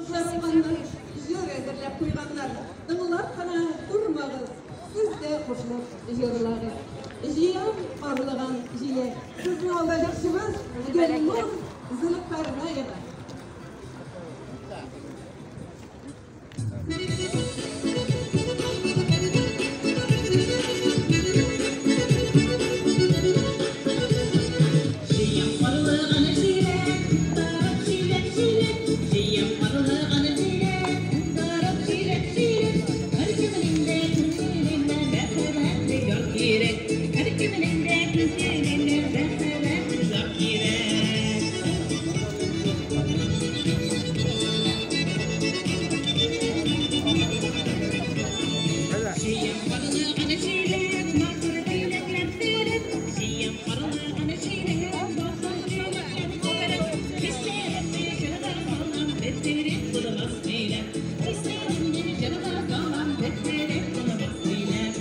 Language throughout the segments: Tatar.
Җыр әзерләп куйганнар. Тыңлап кына тормагыз, сез дә кушылып җырлагыз. Җыям карлыган җиләк. Сезнең алда җырчыбыз Гөлнур Зөлкарнаева. Җыям карлыган җиләк, дарып җиләк җиләк. Җыям карлыган җиләк, дарып җиләк җиләк. Һәркемнең дә күңеленә мәхәббәтле яр кирәк. Һәркемнең дә күңеленә мәхәббәтле яр кирәк. Җыям карлыган җиләк, матур теләкләр теләп. Җыям карлыган җиләк, матур теләкләр теләп. Хисләремне җырга салам, бетереп булмас сөйләп. Хисләремне җырга салам, бетереп булмас сөйләп.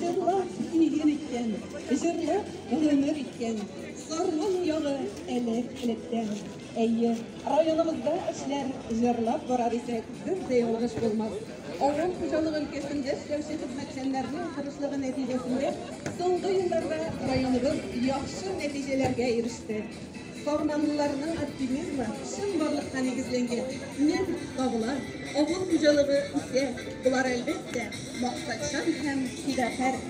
Җырлап иген иккән, җырлап гомер иткән, Сарман ягы элек-электән. Әйе, районыбызда эшләр җырлап бара дисәк, бер дә ялгыш булмас. Авыл хуҗалыгы өлкәсендә эшләүче хезмәтчәннәрнең тырышлыгы нәтиҗәсендә соңгы елларда районыбыз яхшы нәтиҗәләргә иреште. Сарманлыларның оптимизмы чынбарлыкка нигезләнгән. Нефть табыла, авыл хуҗалыгы үсә. Болар, әлбәттә, максатчан һәм фидакарь.